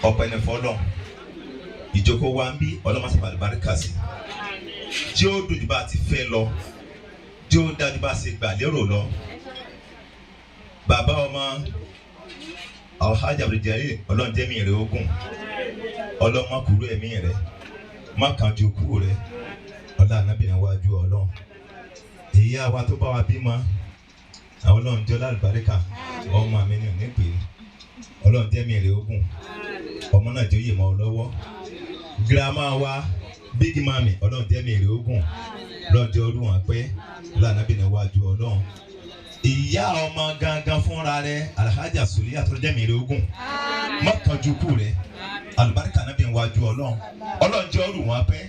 Ọpẹ́ ní fọ́lọ́run. Ìjókòó wa ń bí ọlọ́mọṣẹ́ àlùbáríkà sí. Tí ó dùn jù bá ti fẹ́ lọ, tí ó dájú bá ṣe gbà lérò lọ. Bàbá ọmọ Alhaji Abdul-Jalil, Ọlọ́run jẹ́ mi rẹ̀ ogun. Ọlọ́mọ kúrú ẹ̀mí rẹ̀, má kánjú kú rẹ̀. Ọlá ànábì níwájú Ọlọ́run. Ìyá wa tó bá wa bímọ, àwọn Ọlọ́run jẹ́ lálùbáríkà. Ọmọ mi ní òní pè é. Ọlọ́run jẹ́ mi rẹ̀ ogun. Ọmọ náà jẹ́ òye mọ́ ọ lọ́wọ́. Girama wa, big mami, Ọlọ́run jẹ́ mi rẹ̀ ogun. Ọlọ́run jẹ́ ọdún wọn pẹ́. Ọlá ànábì níwájú Ọlọ́run. Ìyá ọmọ gangan fúnra rẹ̀, Alhaja Suliya tó jẹ́ mi rẹ̀ ogun. Má kánjú kú rẹ̀. Àlùbáríkà ànábì níwájú Ọlọ́run. Ọlọ́run jẹ́ ọdún wọn pẹ́,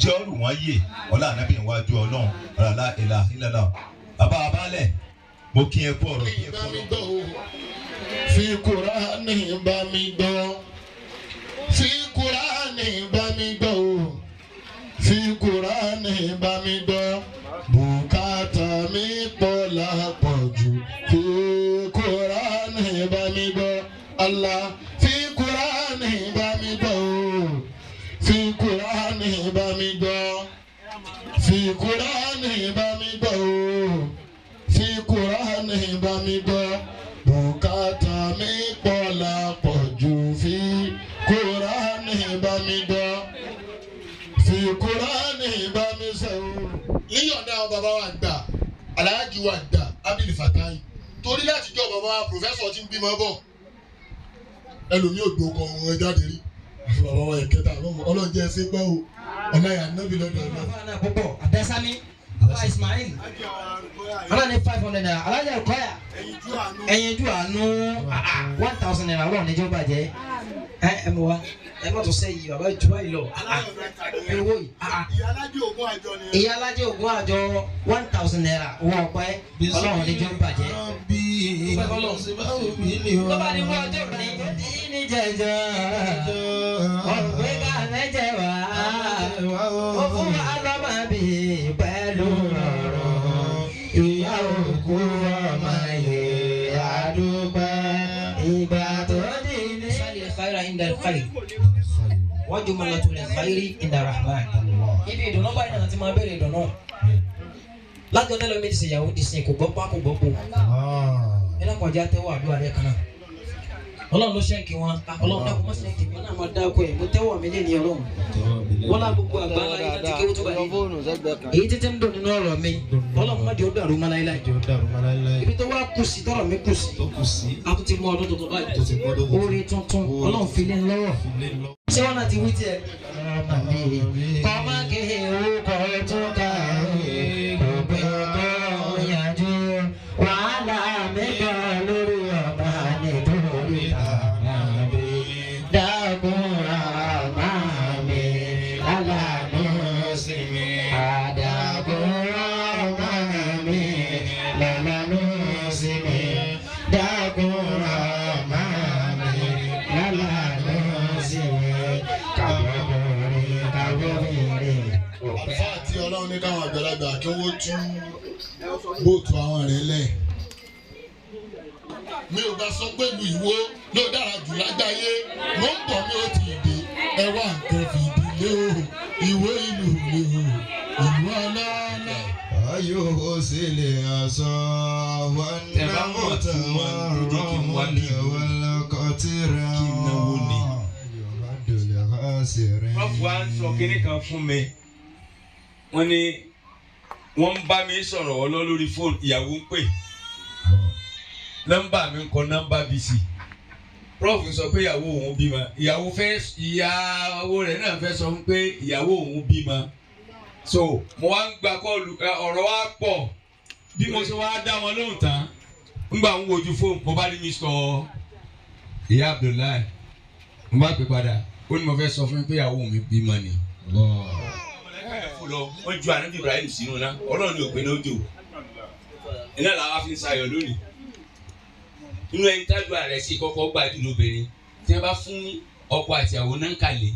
jẹ́ ọdún wọn yè. Ọlá ànábì níwájú Ọlọ́run. Ọlá ìlà ìlàlá. Bàbá abálẹ̀, mo kí ẹ kú ọ̀rọ̀ kí ẹ kú ọ̀rọ̀. Fi Kùránì bá mi gbọ́. Fi Kùránì bá mi gbọ́ o. Fi Kùránì bá mi gbọ́. Bùkátà mi pọ̀ lápọ̀jù. Fi Kùránì bá mi gbọ́. Allah. Fi Kùránì bá mi gbọ́ o. Fi Kùránì bá mi gbọ́. Fi Kùránì bá mi gbọ́ o. Fi Kùránì bá mi gbọ́. Bùkátà mi pọ̀ lápọ̀jù. Fi Kùránì bá mi gbọ́. Fi Kùránì bá mi sọ o. Níyọ̀ǹda àwọn bàbá wa gbà, Alhaji wa gbà, Abdul Fatai. Torí látijọ́ bàbá wa pòfẹ́sọ̀ ti ń bímọ bọ̀. Ẹlòmíì ò gbókọ̀ ọ̀hún ẹ jáde rí. Bàbá wa ẹ̀kẹta Ọlọ́run jẹ́ ẹsẹ̀ pẹ́ o. Ọláyà nábì lọ́dọ̀ ọ̀nà. Púpọ̀ Adesami, Baba Ismail, ọlọ́run ní 500 naira, Alhaji Okoya, ẹ̀yinjú àánú 1000 naira, ọlọ́run níjọ́ bàjẹ́. Ẹ mọ̀ wá, ẹ má tún sẹ́yìn bàbá ìjọba yìí lọ. Owó yìí. Ìyá Alájẹ Ògún àjọ 1000 naira, owó ọpẹ́, ọlọ́run níjọ́ bàjẹ́. Tó bá ní wọ́n ọjọ́ ní ní jẹjọ, ọ̀gbẹ́ ká mẹ́jẹ wá, ó fún wa lọ́mọ bí pẹ̀lú ọ̀rọ̀. Ìyá òkú ọmọ yìí àdúgbò ìgbà tó di ní. Sálẹ̀ khayra inda al-khayr, wa jumlatul khayri inda rahman. Ibi ìdùnnú báyìí náà ti máa bẹ̀rẹ̀ ìdùnnú. Láti ọdún ẹlòmíì ti ṣèyàwó di sin kò gbọ́ pa kò gbọ́ po. Ẹ dákun ọjà tẹ́wọ́ àdúrà rẹ̀ kan náà. Ọlọ́run ló ṣẹ́ǹkì wọn. Ọlọ́run dákun má ṣẹ́ǹkì mi náà máa dáko ẹ̀. Mo tẹ́wọ́ mi lé ní Ọlọ́run. Wọ́n lá gbogbo àgbà ńlá yìí láti kéwú tó bá yìí. Èyí títí ń dùn nínú ọ̀rọ̀ mi. Ọlọ́run má jẹ́ ó dàrú mọ́ láéláé. Ibi tó wá kù sí tọ́rọ̀ mi kù sí. A tún ti mú ọdún tuntun báyìí. Oore tuntun Ọlọ́run fi lé lọ́wọ́. Ṣé wọn náà ti wí tiẹ̀? Kọ́má kéwú kọ́ tó ká òpin kọ́ yanjú. Wàhálà mi kan lórí ọba nítorí tàbí dákúnra máa mi lálàánú sí mi. Àdàkúnra máa mi lálàánú sí mi. Dákúnra máa mi lálàánú sí mi. Kàbọ̀bìnrin kàbọ̀bìnrin. Àlùfáà tí Ọlọ́run ní káwọn àgbàlagbà kí wọ́n tú bóòtù àwọn rẹ̀ lẹ̀. Mi ò bá sọ pé ìlú Ìwó ló dára jù lágbàáyé. Mo ń bọ̀ mi ò tí ì dé. Ẹ wá nǹkan fi ìdílé o. Ìwó ìlú mi o. Ìlú ọlọ́lá. Ayò sílẹ̀ aṣọ wọn náà mọ̀tà wọn rọ̀mọ́lẹ̀ wọn lọ́kọ̀ tíra. Kí n náwó ni. Prof wa ń sọ kinní kan fún mi. Wọ́n ní wọ́n ń bá mi sọ̀rọ̀ ọlọ́ lórí fóònù, ìyàwó ń pè. Nọ́mbà mi ń kọ nọ́mbà BC. Prof sọ pé ìyàwó òun bímọ. Ìyàwó rẹ̀ náà fẹ́ sọ fún pé ìyàwó òun bímọ. So mo wá ń gba kọ́ọ̀lù, ọ̀rọ̀ wa pọ̀. Bí mo ṣe wá dá wọn lóhùn tán, ńgbà ń wojú fóònù, mo bá rí mi sọ ìyá Abdullahi. Mo bá pè padà, ó ní mo fẹ́ sọ fún mi pé ìyàwó mi bímọ ni. Wọ́n ju ànábì Ibrahim sínú náà, Ọlọ́run ní òpin lójó. Iná làwa fi ń sayọ̀ lónìí. Inú ẹni tájú ààrẹ sì kọ́kọ́ gbàdú lóbìnrin. Tí wọ́n bá fún ọkọ àti ìyàwó nánkàlẹ̀.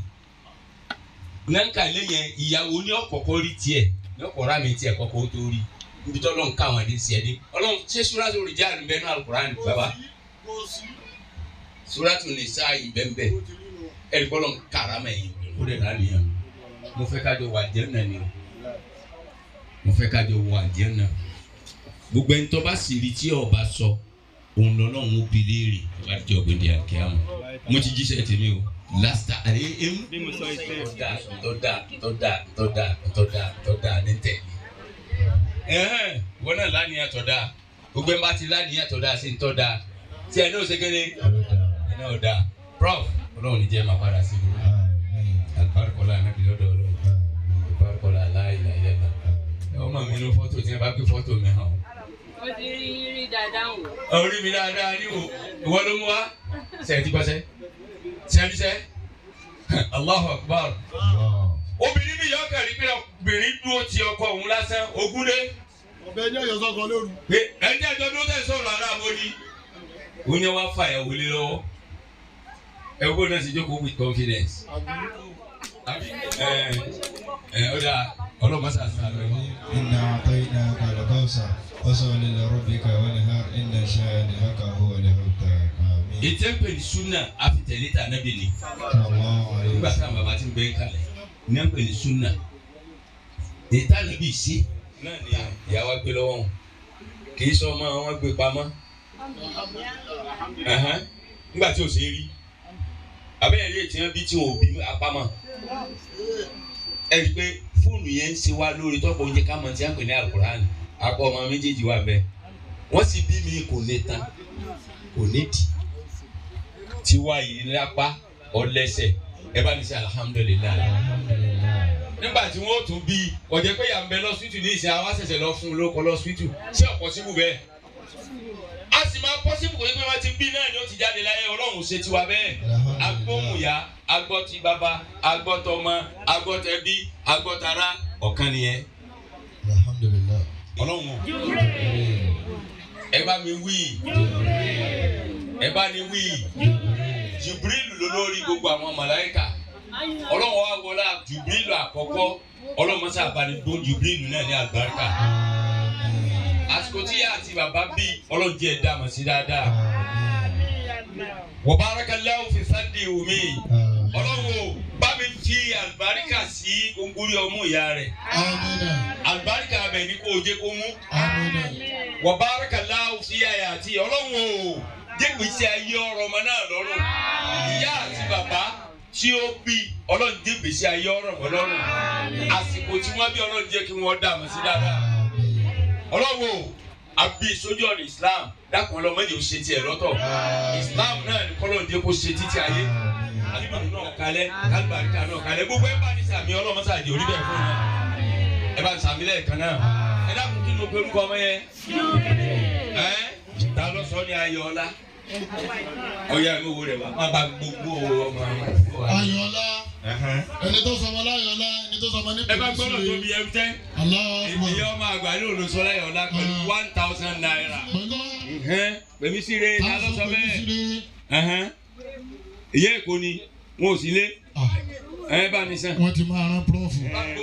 Nánkàlẹ̀ yẹn ìyàwó ní ọ̀kọ̀ọ̀kọ̀ rí tiẹ̀, ní ọ̀kọ̀ rà mí tiẹ̀ kọ́kọ́ tó rí. Níbi tí Ọlọ́run ká àwọn ẹni sí ẹ dé. Ọlọ́run ṣé Súrátù Rìjáàlì ń bẹ ní Al-Qur'an bàbá? Súrátù Nìsáà yìí bẹ́ẹ̀ bẹ́ẹ̀. Ẹ̀rí bọ́lọ̀ ń karama yìí ó dẹ̀ lánìyàn. Mo fẹ́ kájọ wà jẹ́ náà ni o. Mo fẹ́ kájọ wà jẹ́ náà. Gbogbo ẹni tó bá sì rí tí ọba sọ, òun lọ́lọ́run ó bi léèrè wá jọ gbèdé àkíyàmù. Mo ti jíṣẹ́ tèmi o. Lásìtà àlẹ́ ẹ̀mú. Tọ́ da tọ́ da tọ́ da tọ́ da tọ́ da ní tẹ̀lé. Wọ́n náà lánìyàn tọ́ da. Gbogbo ẹni bá ti lánìyàn tọ́ da sí ń tọ́ da. Tí ẹ ní ò ṣe kéde, ẹ náà ò da. Prof, Ọlọ́run ní jẹ́ máa padà sí i. Alibarikola anabi lọ́dọ̀ Ọlọ́run. Alibarikola aláìláìlẹ́la. Ọmọ mi ló fọ́tò tí ẹ bá gbé fọ́tò mi hàn. Ó ti rí dáadáa wò. Orí mi dáadáa ní o, ìwọ ló mú wa. Ṣé ẹ ti gbọ́sẹ́? Ṣé ẹ ti sẹ́? Allahu Akbar. Obìnrin mi yọ ọkàn rí pé obìnrin dúró ti ọkọ òun lásán, ogún dé. Ọ̀bẹ ẹjọ́ yọ sọ́kọ lóru. Pé ẹni ẹjọ́ dúró tẹ̀ sọ̀rọ̀ ara àmọ́ni. Ó ní wá fà ẹ̀ wọlé lọ́wọ́. Ẹ wo náà ṣe jókòó with confidence. Àbí ẹ ẹ ó dáa ọlọ́mọ sàṣà rẹ̀. إنا أعطيناك الكوثر فصل لربك وانحر إن شانئك هو الأبتر آمين. Ètò ẹ̀ ń pè ní súnà àfitẹ̀lé tà nábì ni. صلى الله عليه Nígbà وسلم. táwọn bàbá ti ń bẹ kalẹ̀ ní ẹ̀ ń pè ní súnà. Ètò ànábì sí náà ni ìyàwó gbé lọ́wọ́ wọn. Kì í sọ ọmọ wọn gbé pamọ́. Nígbà tí ò ṣe é rí. Abẹ́rẹ́ ilé tí wọ́n bí tí wọn ò bí apamọ́. Ẹ rí i pé fóònù yẹn ń ṣe wá lórí tọ́pọ̀ oúnjẹ ká mọ̀ tí wọ́n pè ní Àlùkùránì. Akọ ọmọ méjèèjì wà bẹ́ẹ̀. Wọ́n sì bí mi kò ní tan, kò ní dì. Tiwa yìí lápá ọlẹ́sẹ̀ ẹ bá ní sẹ́ alihamudulilayi. Nígbà tí wọ́n tún bí ọ̀jẹ̀ pé yà ń bẹ lọ́sítù ní ìsìn àwa ṣẹ̀ṣẹ̀ lọ fún un lóko lọ́sítù ṣé ọ̀pọ̀ síbù bẹ́ẹ̀. A sì máa pọ́sibù kò ní pé wọ́n ti bí náà ni ó ti jáde láyé Ọlọ́run ṣe tiwa bẹ́ẹ̀. Agbóhùnyá, agbọ́ ti bàbá, agbọ́ tọmọ, agbọ́ tẹbí, agbọ́ tara, ọ̀kan nìyẹn. Alhamdulillah. Ọlọ́run o, ẹ bá mi wí, ẹ bá ní wí. Jibril ló lórí gbogbo àwọn màláíkà. Ọlọ́run wa wọlá Jibril àkọ́kọ́, Ọlọ́run mọ́sá àbáni gbó Jibril náà ní àlùbáríkà. Àsìkò tí ìyá àti bàbá bí Ọlọ́run jẹ́ ẹ̀dá àmọ̀ sí dáadáa. Wa barakallahu fi saddi umi. Ọlọ́run o, bá mi fi àlùbáríkà sí gongori ọmú ìyá rẹ̀. Amina. Àlùbáríkà abẹ ní kó o jẹ́ kó mú. Amina. Wa barakallahu fi hayati. Ọlọ́run o, jẹ́ gbèsè ayé ọ̀rọ̀ ọmọ náà lọ́rùn. Ìyá àti bàbá tí ó bí Ọlọ́run jẹ́ gbèsè ayé ọ̀rọ̀ wọn lọ́rùn. Àsìkò tí wọ́n bí Ọlọ́run jẹ́ kí wọ́n dààmú sí dáadáa. Ọlọ́run o, àbí sójú ọ̀nà Islam dákun ọlọ́mọdé ò ṣe tiẹ̀ lọ́tọ̀. Islam náà ni kọ́lọ́run jẹ́ kó ṣe títí ayé. Alibari náà kalẹ̀, kálíbàríkà náà kalẹ̀, gbogbo ẹ bá ní sàmì ọlọ́mọsàdì orí bẹ́ẹ̀ fún un. Ẹ bá ní sàmì lẹ́ẹ̀kan náà. Ẹ dákun kí ló pe orúkọ ọmọ yẹn? Ẹ ta ló sọ ní Ayọ̀ọ́lá? Ọ̀ya mi wo rẹ̀ wá, má ba gbogbo ọmọ yẹn. Ayọ̀ọ́lá. Ẹni tó sọmọ láyọ̀ọ́lá, ẹni tó sọmọ ní Ẹ bá gbọ́dọ̀ tóbi ẹ tẹ́. Allahu Akbar. Ìyá ọmọ àgbà ní olùsọ láyọ̀ọ́lá pẹ̀lú 1000 naira. Pẹ̀lú Pèmí sí re, ta ló sọ bẹ́ẹ̀? síre. Ìyá Èkó ni, wọn ò sí lé. Ẹ bá mi sàn. Wọ́n ti máa rán prọ́fù. Ẹ bá ń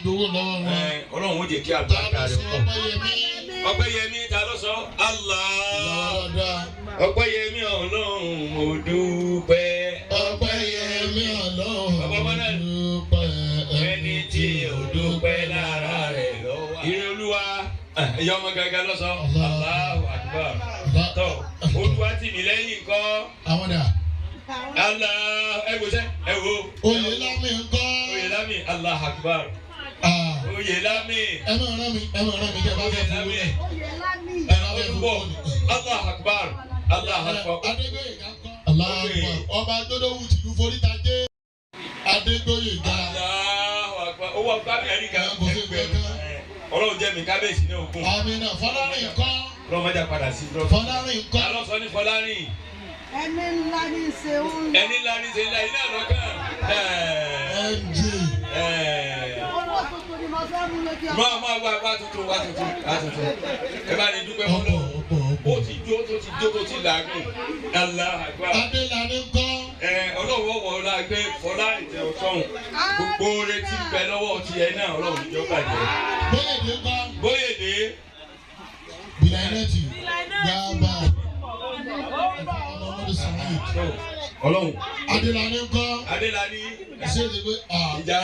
gbowó lọ́wọ́ wọn. Ọlọ́run ó jẹ́ kí Ta àlùbáríkà ló rẹ̀ sọ pọ̀. Ọpẹ́yẹmí? Ọpẹ́yẹmí ta ló sọ? Allah. Dáadáa. Ọpẹ́yẹmí Ọlọ́run mo dúpẹ́. Ọpẹ́yẹmí Ọlọ́run Bàbá ọmọ náà. dúpẹ́. Ẹni tí ò dúpẹ́ lára rẹ̀ lọ́wọ́. Ire Olúwa ìyá ọmọ gẹ́gẹ́ ló sọ. Allahu Akbar. Tọ́ Olúwa tì mí lẹ́yìn kọ́. Àwọn dà. Allah ẹ wo sẹ́ ẹ wo. Oyèlámì ńkọ́. Oyèlámì Allahu Akbar. Ah, Oyèlámì. Ẹ máa rán mi, ẹ máa rán mi kẹ́ ẹ bá fẹ́ fowó Oyèlámì. lẹ̀. Ẹ bá fẹ́ Olúbọ̀ fowó lẹ̀. Allahu Akbar. Allahu Akbar. Adégbóyèga ńkọ́. Allahu Akbar. Ọba Gbódówù tìlú Forítajé. Adégbóyèga. Allahu Akbar. Owó ọgbà Amẹ́ríkà Kò sí ẹgbẹ̀rún. Ọlọ́run jẹ́ mi kábíyèsí ní ògùn. Amina Fọlárìn ńkọ́. Ọlọ́run má jà padà sí i. Fọlárìn ńkọ́. Ta ló sọ ní Fọlárìn? Ẹni ńlá ní í ṣe ń Ẹni ńlá ní ṣe ńlá iná lọ́kàn. MJ. owó tuntun ni mo fẹ́ mú lójú ọmọ. Máa máa wá wá tuntun wá tuntun wá tuntun. Ẹ bá ní dúpẹ́ Ọ̀pọ̀ fọlọ́. ọ̀pọ̀ Ó ọ̀pọ̀. ti jó tó ti jó tó ti làágùn. Allahu Akbar. Adélàní ńkọ́. Ọlọ́run ọwọ́ ọlá gbé Fọlárìn tẹ ọ̀sán. Gbogbo oore tí ń bẹ lọ́wọ́ tiẹ̀ náà Ọlọ́run níjọ́ bàjẹ́. Bóyèdè ńkọ́. Bóyèdè. Bìláìnẹ́tì. Yaba. Ọmọdé Sàmúlì. Tó. Ọlọ́run. Adélani ńkọ́. Adélani. Ṣé ti pé ìjà.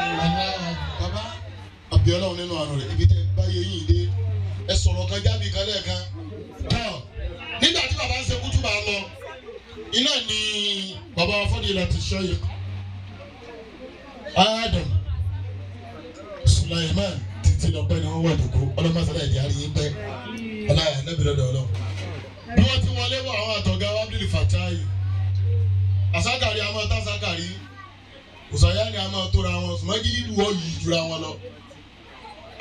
Bàbá Abiola nínú àrùn rẹ̀ ibi tẹ́ bá yẹ yín dé ẹ sọ̀rọ̀ kan jábì kan lẹ́ẹ̀kan. Tọ́ nígbà tí bàbá ń ṣe kútùbà lọ iná ni bàbá Fadilatu Sheikh Adam Sulaiman títí lọ́pẹ́ ni wọ́n wà dòkó ọlọ́mọsálà ìdí àríyìn pẹ́ ọláyà nẹ́bí lọ́dọ̀ ọlọ́run. Bí wọ́n ti wọlé wọ àwọn àtọ̀gá Abdul Fatai àsákàrí àmọ́ tásàkàrí òsàyá ni a máa tóra wọn sùmọ́gídì wọ́n yìí jura wọn lọ.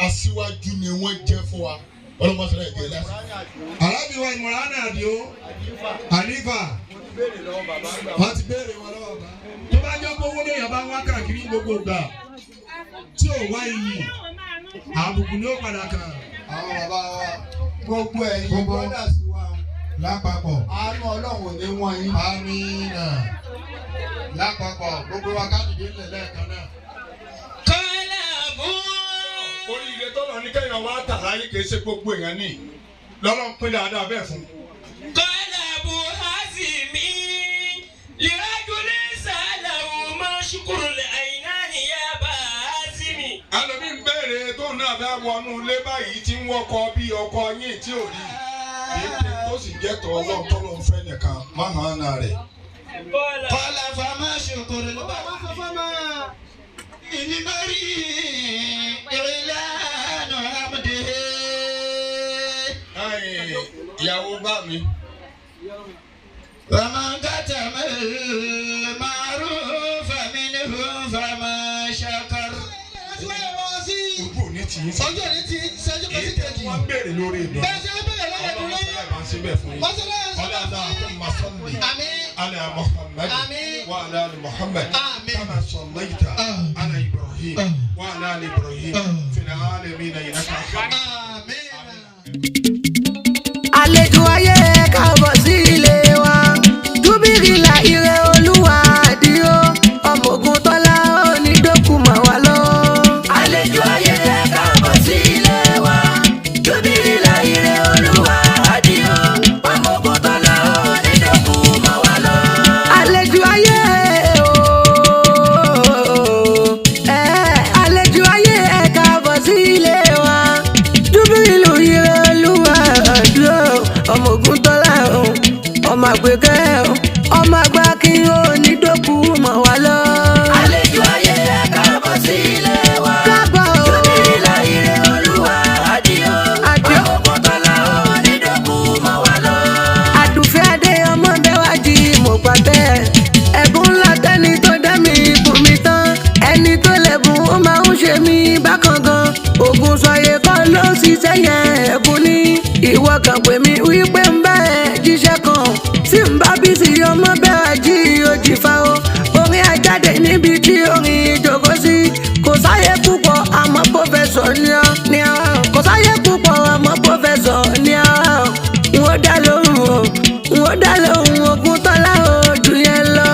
Aṣíwájú ni wọ́n jẹ́ fún wa ọlọ́mọsálà ìdí ẹ̀ lásìkò. Alábìwá Ìmọ̀ràn Àdìó Àlífà wọ́n ti béèrè wọn lọ́wọ́ bá. Tó bá jẹ́ pé owó lèèyàn bá ń wá káàkiri gbogbo ìgbà tí ò wá iyì àbùkù ni ó padà kàn. Àwọn bàbá wa gbogbo ẹ̀yin brothers wa lápapọ̀ àánú Ọlọ́run ò ní wọ́n yín. Àmín. Lápapọ̀ gbogbo wa ká dìde ńlẹ̀ lẹ́ẹ̀kan náà. Kọ́lá bú. Oríire tọ́lọ̀ ní kẹ́yìn wá tà láyé kìí ṣe gbogbo èèyàn ní lọ́lọ́ ń pín dáadáa bẹ́ẹ̀ fún. Kọ́lá bú Hazimi lirajuli sàlàwù máa ṣukuru àyìnà níyà bá Hazimi. Àlọ́bí ń béèrè tóun náà fẹ́ wọnú ilé báyìí tí ń wọkọ bí ọkọ yín tí ò rí. Èyí tó sì jẹ́ tọ́ ọlọ́run tọ́lọ́ ń fẹ́ nìkan má hàn án rẹ̀. Kọ́lá fama ṣukuru lọ́ba. Ìlímọ̀rí ìlànà àmúdé. Ìyàwó bá mi. ومن كتم المعروف منه فما شكر. Ojú òní tì í sí. Ọjọ́ ní ti ṣẹ́jú kan sí kejì. Wọ́n béèrè lórí ìdùnnú. Bẹ́ẹ̀ ṣe ń béèrè lọ́wọ́ ìdùnnú. Ọlọ́run sábà ń ṣe bẹ́ẹ̀ fún yín. Wọ́n ṣe lọ́wọ́ Ọlá Allahumma salli Àmín. ala Muhammad Àmín. wa ala ali Muhammad. Àmín. Kama sallaita ala Ibrahim wa ala ali Ibrahim fil alamin innaka hamid. Àmín. Àlejò ayé káàbọ̀ sí ilé wa júbìrìlà ire olúwa àdìo ọmọ ogun tọ́lá onídókùmọ̀ wa lọ. Àlejò ayé káàbọ̀ sí ilé wa júbìrìlà ire olúwa àdìo ọmọ ogun tọ́lá onídókùmọ̀ wa lọ. Àlejò ayé ooo àlejò ayé káàbọ̀ sí ilé wa júbìrìlù ire olúwa àdìo ọmọ ogun tọ́lá o ọmọ àgbẹ̀kẹ́ o ọmọ àgbà kí o ní dókú mọ̀ wá lọ. Àlejò ayé káàbọ̀ sí ilé wa káàbọ̀ o júbìrìlà ire olúwa àdìo àdìo ọmọ ogun tọ́lá o ní dókú mọ̀ wá lọ. Àdùfẹ́ adé ọmọ bẹ́ẹ̀ wá jí mo pàtẹ́ ẹ̀bùn ńlá tẹ́ni tó dá mi fún mi tán ẹni tó lẹ́bùn ó máa ń ṣe mí bákan gan ògùn sọyẹ kọ́ ló ń ṣiṣẹ́ yẹn ẹ̀bùn ní ìwọ kan pè mí wípé ń bá ẹ jíṣẹ́ kan tí ń bá bí sí ọmọ bẹ́ẹ̀ wá jí ojì fa o orin ajáde níbi tí orin ìjòkó sí kò sáyé púpọ̀ àmọ́ pọ́fẹ́sọ̀ ni ọ́ ni ọ́ kò sáyé púpọ̀ àmọ́ pọ́fẹ́sọ̀ ni ọ́ n ó dá lóhùn o n ó dá lóhùn ogun tọ́lá ojú yẹn lọ.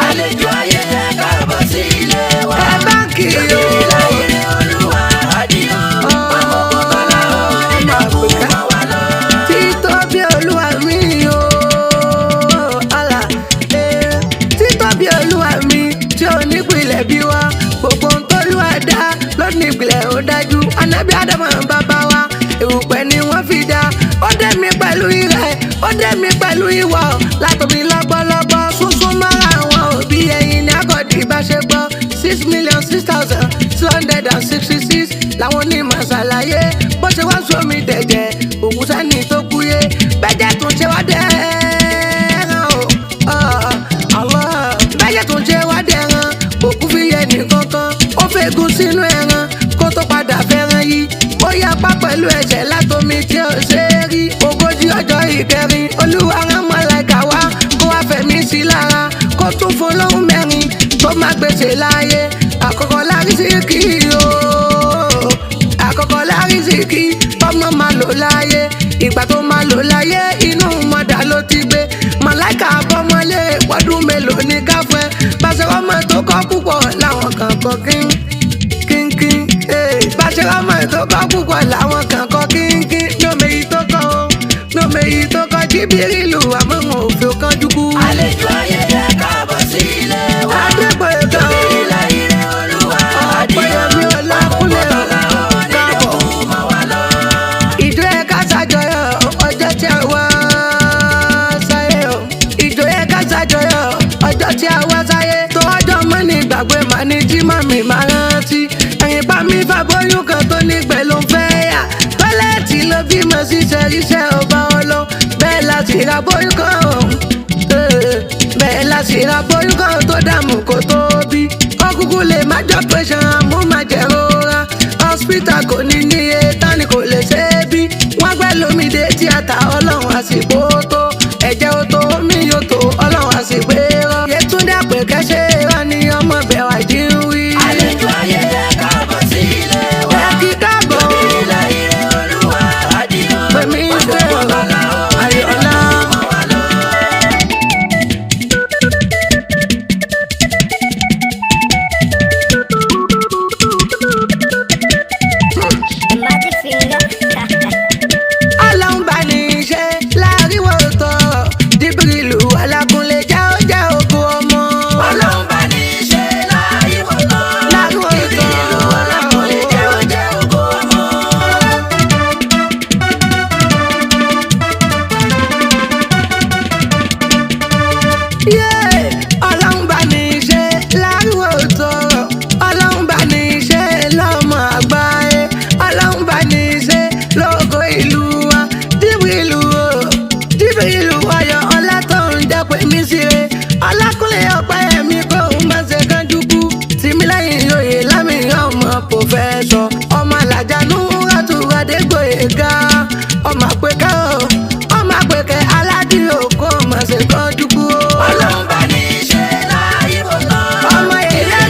Àlejò ayé káàbọ̀ sí ilé wa. Ẹ bá kí o. Ìlà ire olúwa àdìo. Ọmọ ogun tọ́lá onídàkú mọ́ wa lọ. Títóbi olúwa mi o, Allah, eh. Títóbi olúwa mi tí ò nípìnlẹ̀ bí wa. Gbogbo ohun tólúwa dá ló nípìnlẹ̀ ó dájú. Ànábì Ádámù bàbá wa, erùpẹ̀ ni wọ́n fi dá. Ó dé mi pẹ̀lú ìrẹ̀, ó dé mi pẹ̀lú ìwọ̀. Látòmí lọ́gbọ́lọ́gbọ́, súnsún mọ́ra àwọn òbí ẹyin ní àgọ́dì bá ṣe gbọ́. 6,006,266 làwọn onímọ̀ ṣàlàyé. Bó ṣe wá sómi dẹ̀jẹ̀, òkú sẹ́ni tó kúyé. Bẹ́jẹ̀ tún ṣe wá dẹ́ràn o. Allah. Bẹ́jẹ̀ tún ṣe wá dẹ́ràn, òkú fi yẹ nìkankan. Ó fẹ́gun sínú ẹran kó tó padà fẹ́ràn yìí. Ó yapa pẹ̀lú ẹ̀jẹ̀ látomi tí ó ṣe é rí. 40 ọjọ́ ìkẹrin, olúwa rán màláíkà wá kó wá fẹ̀mí sí lára. Kó tún fún lóhùn mẹ́rin tó má gbèsè láàyè. Àkọ́kọ́ lárísìkí o. Àkọ́kọ́ lárísìkí tọ́mọ máa lò láyé. Ìgbà tó máa lò láyé inú mọ̀dà ló ti gbé. Màláíkà bọ́mọlé pọ́dún mélòó ní káfẹ́. Bàṣẹ ọmọ tó kọ́ púpọ̀ làwọn kan kọ́ kín kínkín. Bàṣẹ ọmọ tó kọ́ púpọ̀ làwọn kan kọ́ kínkín lómeyi tó kọ́ o lómeyi tó kọ́ Jíbírìlù àmọ́hùn òfin kan dúkú. Àlejò ayé ẹ káàbọ̀ sí ilé wa. Adégbòyega o Jubril ire Olúwa àdìo. Ọ̀pẹ̀yẹmí Ọlákúnlé o káàbọ̀. Mọ́ wa lọ. Ìjọ yẹ ká ṣàjọyọ̀ ọjọ́ tí a wá sáyé o. Ìjọ yẹ ká ṣàjọyọ̀ ọjọ́ tí a wá sáyé. Tó ọjọ́ mọ́ ní gbàgbé màá ní jí mọ́ mi máa rántí. Ẹ̀yìn bá mi fàbóyún kan tó nígbẹ́ ló ń fẹ́ yà. Tọ́lẹ́ẹ̀tì ló bímọ ṣiṣẹ́ iṣẹ́ ọba ọlọ́. Bẹ́ẹ̀ la sì ra bóyún kan o. Bẹ́ẹ̀ la sì ra bóyún kan tó dààmú kó tó bí. Ọkùnkùn lè má jọ pé ṣan mú má jẹ́ rora. Hospital kò ní níye tani kò lè ṣe é bí. Wọ́n gbẹ́ lómi dé tíátà ọlọ́run àsìkò tó. Ẹ̀jẹ̀ ó tó omi yóò tó ọlọ́run àsìkò rọ. Yétúndé Àpèkẹ́ ṣe é rán ni ọmọ bẹ̀wà jí ń wí. Àlejò ayé ẹ káàbọ̀ sí ilé wa. Ẹ kí káàbọ̀ Jubril ire Olúwa àdìo. pèmí ṣe ọ̀rọ̀ ayọ̀lá. Mọ́ wa lọ. Magic finger. Ọlọ́run bá ní í ṣe láàrin wọn tọrọ. Jíbírìlù Ọlákúnlé jẹ́ ó jẹ́ ògo ọmọ. Ọlọ́run bá ní í ṣe láàyè wọ́n tọ́. Láàrin wọn Jubril tọrọ. Ọlákúnlé jẹ́ ó jẹ́ ògo ọmọ. Yeah, Ọlọ́run bá ní í ṣe láàrin tọrọ. Ọlọ́run bá ní í ṣe lọ́mọ àgbáyé. Ọlọ́run bá ní í ṣe lógo ìlú wa. Jíbírìlù o, Jíbírìlù ayọ̀ ọlá tó ń jẹ́ pé mí síre. Ọlákúnlé Ọpẹ́yẹmí kò ń má ṣe kánjú kú. Tìmílẹ́yìn oyè lámì ọmọ pòfẹ́sọ̀. Ọmọ Àlàjà Núrátù Adégbòyega. Ọmọ àpèkẹ́ o, ọmọ àpèkẹ́ aládìo kò má ṣe kánjú kú o. Ọlọ́run bá ní í ṣe láàyè wọ́n tọ́. Ọmọ ìyá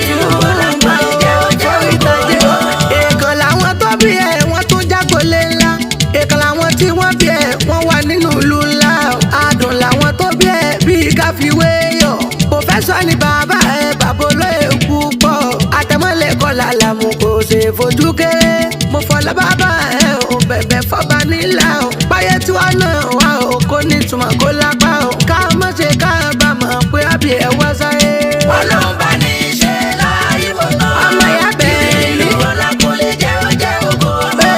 Ọlákúnlé jẹ́ ó jẹ́ ògo ọmọ. Èèkàn làwọn tó bí ẹ, wọ́n tún jágbolé ńlá. Èèkàn làwọn tí wọ́n bí ẹ, wọ́n wà nínú ìlú ńlá. Adùn làwọn tó bí ẹ, bíi káfíwé yọ̀. Pòfẹ́sọ̀ ni bàbá ẹ, bàbá olóyè púpọ̀. Àtẹ̀mọ́lẹ̀ kọlà làmù kò ṣe fojú kéré. Mo fọlá bàbá ẹ ò bẹ̀bẹ̀ fọba nílà o. Báyé tí wọ́n náà wà o, kò ní ìtumọ̀ kó lápá o. Ká má ṣe kábàámọ̀ pé àbí ẹ wá sáyé. Ọlọ́run bá ní í ṣe láàyè wọ́n tọ́. Ọmọ ìyá bẹ́ẹ̀ ni. Jubril Ọlákúnlé jẹ́ ó jẹ́ ògo ọmọ.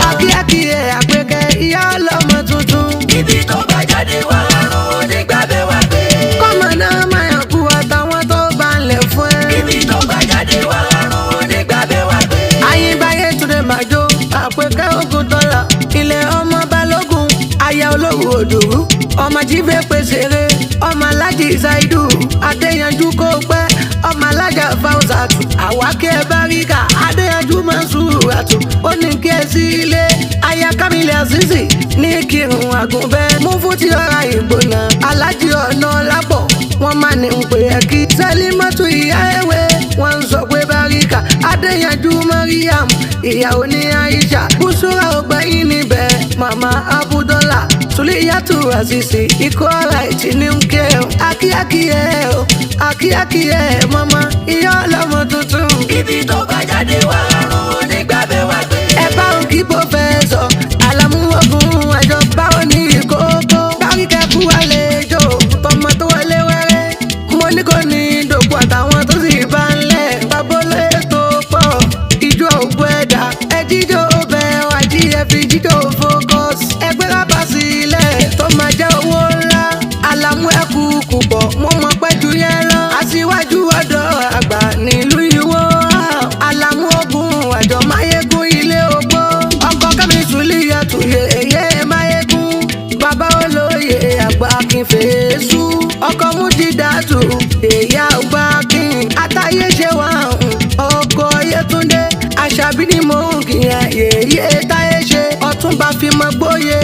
Akíákí ẹ̀ àpèkẹ́ ìyá ọlọ́mọ tuntun. Ibi tó bá jáde wá rọrùn nígbà bẹ́ẹ̀ wá gbé. Kọ́mọ náà máa yàn kú àtàwọn tó bá ń lẹ̀ fún ẹ. Ibi tó bá jáde wá rọrùn nígbà bẹ́ẹ̀ wá gbé. Ayínbáyé túnde màjò àpèkẹ́ ogun tọ́lá. Ilẹ̀ ọmọ balógun, aya olówó òdòrú. Ọmọ jíve pèsèrè, ọmọ alájì ṣáìdù. Adéyanjú kó pẹ́, ọmọ alájà fáwùsàtù. Àwákẹ́ báríkà, Adéyanjú Mọ́sùràtù. Ó ní kí ẹ sí ilé, aya Kámílẹ̀ Àṣìṣì ní kírun àgùnbẹ́. Mú fún ti ọ̀ra ìgbóná, alájì ọ̀nà lápọ̀. Wọ́n máa ní ń pè é kí Sẹ́límọ́tù ìyá ẹ̀wẹ̀. Wọ́n ń sọ pé báríkà, Adéyanjú Mariam, ìyàwó ní Aisha. Bùsùrà ọgbẹ́yìn níbẹ̀, Màmá Abúdọ́là. Sùlíyàtù Àṣìṣì, ikọ̀ ara ìtì ní ń ké o. Akíákí ẹ̀ o, akíákí ẹ̀ mọ́mọ́, ìyá ọlọ́mọ tuntun. Ibi tó bá jáde wá rọrùn nígbà bẹ́ẹ̀ wá gbé. Ẹ bá òkì pòfẹ́sọ̀, Àlàmú ogun àjọ báwo ní ìkókó. Báríkẹ́ kú àlejò, tọmọ tó wọlé wẹ́rẹ́. Mo ní kò ní dòkú àtàwọn tó sì bá ń lẹ̀. Bàbá olóyè tó pọ̀, ìjọ ògbó ẹ̀dá. Ẹ jíjó bẹ̀ wá jí ẹ fi jíjó focus. Ẹgbẹ́ rábà sílẹ̀ tó máa jẹ́ owó ńlá. Àlàmú ẹ̀kú kù pọ̀, mo mọ̀ pẹ́ ju yẹn lọ. Aṣíwájú ọ̀dọ́ àgbà nílùú Ìwó. Àlàmú ogun àjọ máyégún ilé ogbó. Ọkọ Kẹ́mi Sùlíyàtù yèyé máyégún. Bàbá olóyè àgbà kí n fèésù. Ọkọ Mújídàtù èyí àgbà kí n. Àtàyè ṣe wà hùn. Ọkọ Yétúndé Àṣàbí ni mò ń kí ẹ yèyé táyé ṣe. Ọ̀túnba fi mọ gbóyè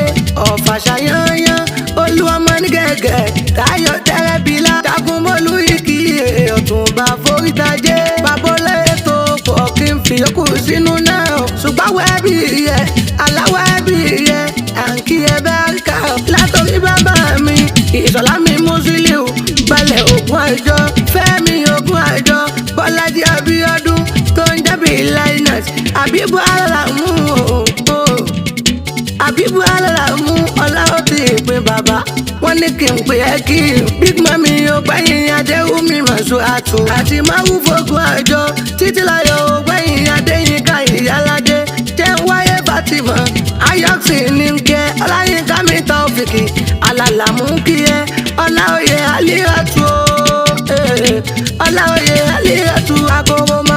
ọ̀fàṣà yányán. Olúwọmọ ní gẹ̀gẹ̀ Táyọ̀ tẹ́rẹ́bílà. Jagunmólú ìkíyè ọ̀túnba forítajé. Bàbá olóyè tó pọ̀ kí n fi yòókù sínú náà. Ṣùgbọ́n wẹ́ẹ́bì yẹ aláwọ̀ ẹbí yẹ à ń kí ẹ bá ká. Látọ̀rí bàbá mi ìṣọ̀lá mi Musiliu balẹ̀ ògùn àjọ Fẹ́mi ògùn àjọ Bọ́lájí Abíọ́dún tó ń jẹ́bi láìnà. Abbas Abibu Alamu o Abibu Alamu ọlá ó ti pin bàbá wọ́n ní kí n pè é kí big mami ó gbẹ̀yìn adéhùnmí mọ̀ṣú àtù àti máwù fogun àjọ títí láyọ̀ ó gbẹ̀yìn adéyínká ìyáládé jẹ́ ń wáyé Fatima ayọ́sì ní kẹ́ ọláyínká mi Taofiki alàlàmú kí ẹ ọláòyè alíyàtú o ọláòyè alíyàtú agogo.